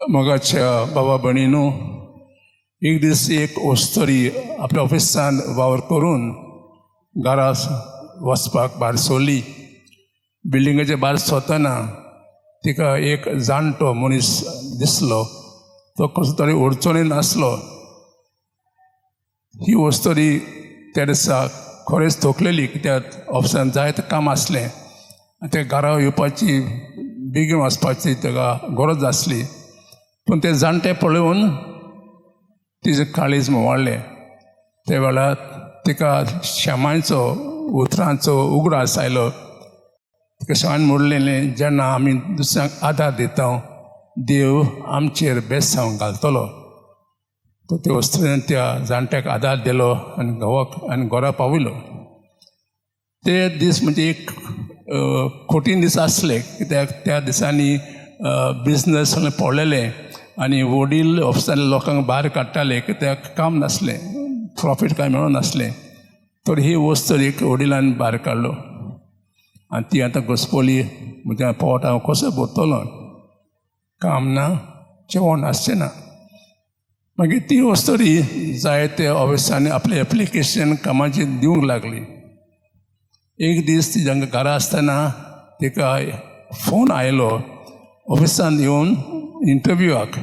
मोगाच्या बाबा भयणीनो, एक दीस एक अस्तुरी आपल्या ऑफिसान वावर करून घरा वचपाक भायर सरली. बिल्डिंगेच्या भायर सरतना तिका एक जाणटो मनीस दिसलो. तो कसो तरी अडचणीन आसलो. ही अस्तुरी त्या दिसा खरेंच थकलेली, कित्याक ऑफिसान जायतें काम आसलें आनी ते घरा येवपाची, बेगीन वचपाची ताका गरज आसली. पूण ते जाणटे पळोवन तिजें काळीज म्होवाळ्ळें. त्या वेळार तिका शेमांयचो उतरांचो उगडास आयलो. तिका शेमांयन म्हणलेलें, जेन्ना आमी दुसऱ्यांक आदार दिता, देव आमचेर बेसांव घालतलो. तो ते अस्तुरेन त्या जाणट्याक आदार दिलो आनी घोवाक आनी घरा पावयलो. ते दीस म्हणजे एक कठीण दीस आसले, कित्याक त्या दिसांनी बिजनस सगळें पडलेलें आनी वडील ऑफिसांनी लोकांक भायर काडटाले, कित्याक काम नासलें, प्रॉफीट कांय मेळनासलें. तर ही अस्तुरेक वडिलान भायर काडलो आनी ती आतां घुस्पली, म्हज्या पोट हांव कसो भरतलो? काम ना, जेवण आसचें ना. मागीर ती अस्तुरी जायते ऑफिसांनी आपलें एप्लिकेशन कामाचें दिवंक लागली. एक दीस ती जांकां घरा आसतना तिका फोन आयलो ऑफिसान येवन इंटरव्यूआक.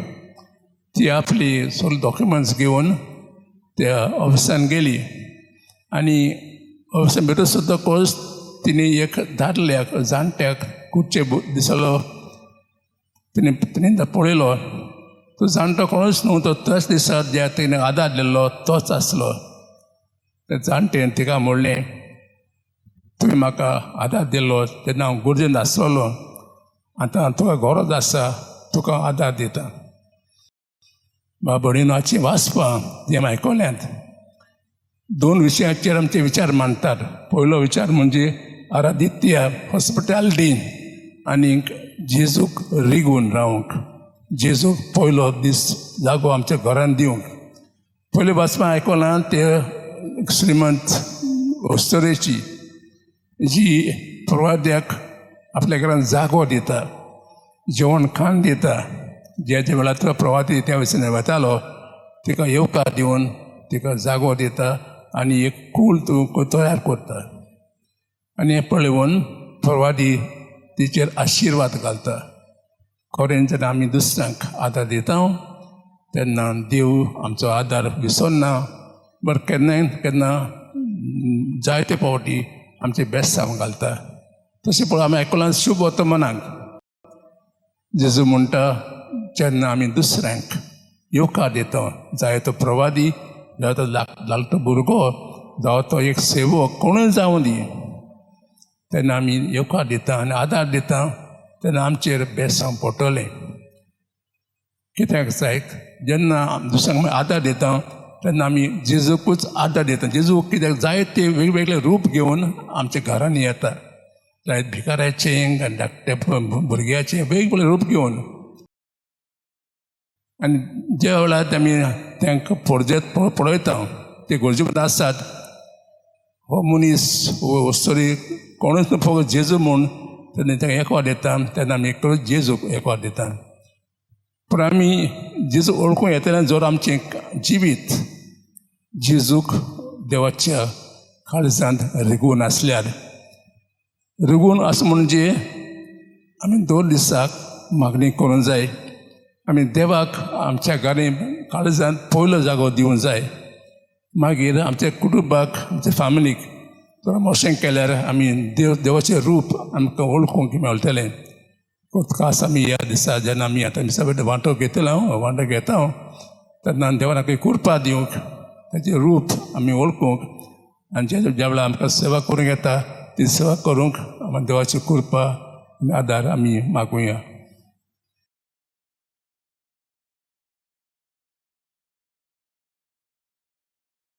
ती आपली सगळे डॉक्युमेंट्स घेवन त्या ऑफिसान गेली आनी ऑफिसान भितर सरतकच तिणें एक दादल्याक, जाणट्याक खुर्चे दिसलो. तिणें पळयलो, तो जाणटो कोणूच न्हू, तो त्याच दिसा ज्या तिणें आदार दिल्लो तोच आसलो. त्या जाणटेन तिका म्हणलें, तुवें म्हाका आदार दिल्लो तेन्ना हांव गरजेन आसलेलो. आतां तुका गरज आसा, तुका आदार दिता. बाबडीनाची वाचपां जें आयकल्यांत, दोन विशयाचेर आमचे विचार मांडटात. पयलो विचार म्हणजे आरादित्य, हॉस्पिटॅलिटी, आनीक जेजूक रिगून रावंक, जेजूक पयलो दीस जागो आमच्या घरान दिवंक. पयले वाचपां आयकलां ते श्रीमंत अस्तुरेची, जी प्रवाद्याक आपल्या घरान जागो दिता, जेवण खाण दिता. ज्या ज्या वेळार तो प्रवादी त्या वटेन वतालो, तिका येवकार दिवन तिका जागो दिता आनी एक कूल तूं तयार करता. आनी हें पळोवन प्रवादी तिचेर आशिर्वाद घालता. खरें, जेन्ना आमी दुसऱ्यांक आदार दिता तेन्ना देव आमचो आदार विसरना, बट केन्नाय केन्ना जायते फावटी आमचे बेसांव घालता. तशें पळय आमी आयकलां शुभ वर्तमानाक जेजू म्हणटा, जेन्ना आमी दुसऱ्यांक येवकार दिता, जाय तो प्रवादी, जावं तो धाकटो भुरगो, जावं तो एक सेवक, कोणूय जावं दी, तेन्ना आमी येवकार दिता आनी आदार दिता तेन्ना आमचेर बेसांव पडटलें. कित्याक जायत, जेन्ना दुसऱ्यांक आमी आदार दिता तेन्ना आमी जेजूकूच आदार दिता. जेजू कित्याक जायते वेगवेगळे रूप घेवन आमच्या घरांनी येता, जायत भिकाऱ्याचें, धाकट्या भुरग्याचें, वेगवेगळे रूप घेवन. आनी ज्या वेळार आमी तांकां पडजेत पळयता, ते गरजे आसात, हो मनीस हो अस्तुरी कोणूच न्हू, फकत जेजू म्हूण तेन्ना तांकां येवकार दिता तेन्ना आमी खरोच जेजूक येवकार दिता. पूण आमी जेजू वळखूंक येतले जर आमचें जिवीत जेजूक देवाच्या काळजांत रिगून आसल्यार. रिगून आसा म्हणजे आमी दर दिसाक मागणी करूंक जाय. आमी देवाक आमच्या घरांत, काळजांत पयलो जागो दिवंक जाय. मागीर आमच्या कुटुंबाक, आमच्या फॅमिलीक. तर अशें केल्यार आमी देव, देवाचें रूप आमकां वळखूंक मेळटलें. खास आमी ह्या दिसा जेन्ना आमी आतां मिसा वांटो घेतलो, वांटो घेता तेन्ना देवान आमकां कृपा दिवंक, ताचें रूप आमी वळखूंक आनी ज्या ज्या वेळार आमकां सेवा करूंक येता ती सेवा करूंक आमकां देवाची कृपा आनी आदार आमी मागुया.